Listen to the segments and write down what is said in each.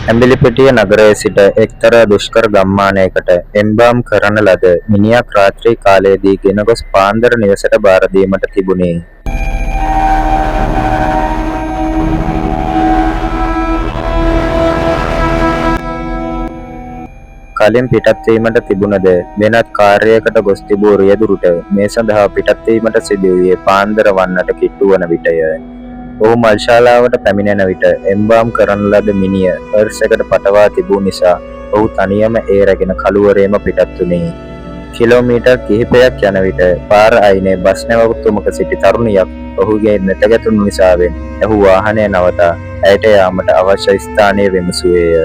ඇඹිලිපිටිය නගරයේ සිට එක්තරා දුෂ්කර ගම්මානයකට එම්බාම් කරන ලද මිනියක් රාත්‍රී කාලයේදී ගෙන ගොස් පාන්දර නිවසට භාර දීමට තිබුණි. කලින් පිටත් වීමට තිබුණද වෙනත් කාර්යයකට ගොස් තිබූ රියදුරුට මේ සඳහා පිටත් වීමට සිදු වූයේ පාන්දර වන්නට කිට්ටු වන විටය. ඔහු මල් ශාලාවට පැමිණෙන විට එම්බාම් කරන ලද මිනිය හර්ස් එකට පටවා තිබූ නිසා ඔහු තනියම එය රැගෙන කළුවරේම පිටත් වුණේ. කිලෝමීටර් කිහිපයක් යන විට පාර අයිනේ බස් නැවතුමක සිටි තරුණියක් ඔහුගේ නෙත ගැටුණු නිසාවෙන් ඔහු වාහනය නවතා ඇයට යාමට අවශ්‍ය ස්ථානය විමසුවේය.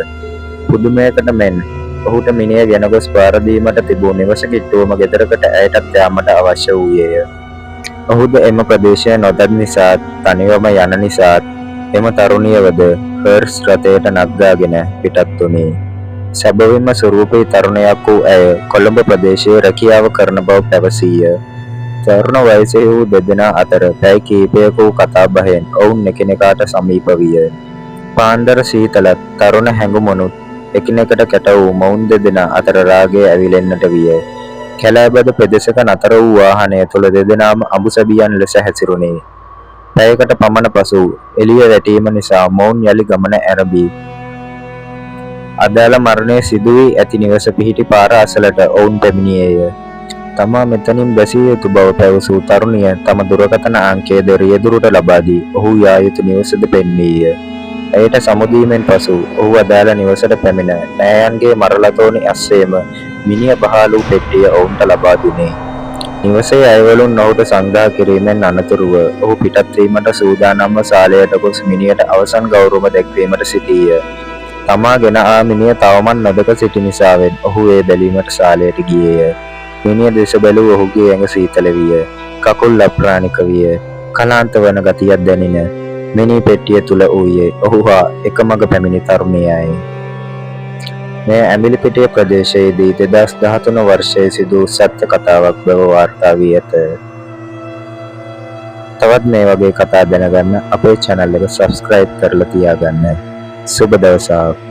පුදුමයකට මෙන් ඔහුට මිනිය ගෙන ගොස් භාර දීමට තිබූ නිවස කිට්ටුවම ගෙදරකට ඇයටත් යාමට අවශ්‍ය වූයේය. ඔහුද එම ප්‍රදේශය නොදත් නිසාත් තනිවම යන නිසාත් එම තරුණියවද හර්ස් රථයට නගාගෙන පිටත් වුණේ. සැබවින්ම සුරූපී තරුණියක් වූ ඇය කොළඹ ප්‍රදේශයේ රැකියාව කරන බව පැවසීය. තරුණ වයසෙහි වූ දෙදෙනා අතර පැය කිහිපයක වූ කතාබහෙන් ඔවුන් එකිනෙකාට සමීප විය. පාන්දර සීතලත් තරුණ හැඟුමනුත් එකිනෙකට කැට වූ මොවුන් දෙදෙනා අතර රාගය ඇවිලෙන්නට විය. කැලෑබද පෙදෙසක නතර වූ වාහනය තුළ දෙදෙනාම අඹුසැබියන් ලෙස හැසිරුණේ. පැයකට පමණ පසු එළිය වැටීම නිසා මොවුන් යළි ගමන ඇරඹී අදාළ මරණය සිදු වී ඇති නිවස පිහිටි පාර අසලට ඔවුන් පැමිණියේය. තමා මෙතනින් බැසිය යුතු බව පැවසූ තරුණිය තම දුරකථන අංකයද රියදුරුට ලබා දී ඔහු යා යුතු නිවසද පෙන්වීය. ඇයට සමුදීමෙන් පසු ඔහු අදාළ නිවසට පැමිණ නෑයන්ගේ මරලතෝනි අස්සේම මිනිය බහල් වූ පෙට්ටිය ඔවුන්ට ලබා දුන්නේ. නිවසේ අයවලුන් ඔහුට සංග්‍රහ කිරීමෙන් අනතුරුව ඔහු පිටත් වීමට සූදානම්ව සාලයට ගොස් මිනියට අවසන් ගෞරව දැක්වීමට සිටීය. තමා ගෙන ආ මිනිය තවමත් නොදැක සිටි නිසාවෙන් ඔහු එය බැලීමට සාලයට ගියේය. මිනිය දෙස බැලූ ඔහුගේ ඇඟ සීතල විය. කකුල් අප්‍රාණික විය. කලාන්ත වන ගතියක් දැනින. මිනී පෙට්ටිය තුල වූයේ ඔහු හා එකමඟ පැමිණි තරුණියයි. මෙය ඇඹිලිපිටිය ප්‍රදේශයේදී 2013 වර්ෂයේ සිදු වූ සත්‍ය කතාවක් බව වාර්තා වී ඇත. තවත් මේ වගේ කතා දැනගන්න අපේ චැනල් එක සබ්ස්ක්‍රයිබ් කරලා තියාගන්න. සුබ දවසක්.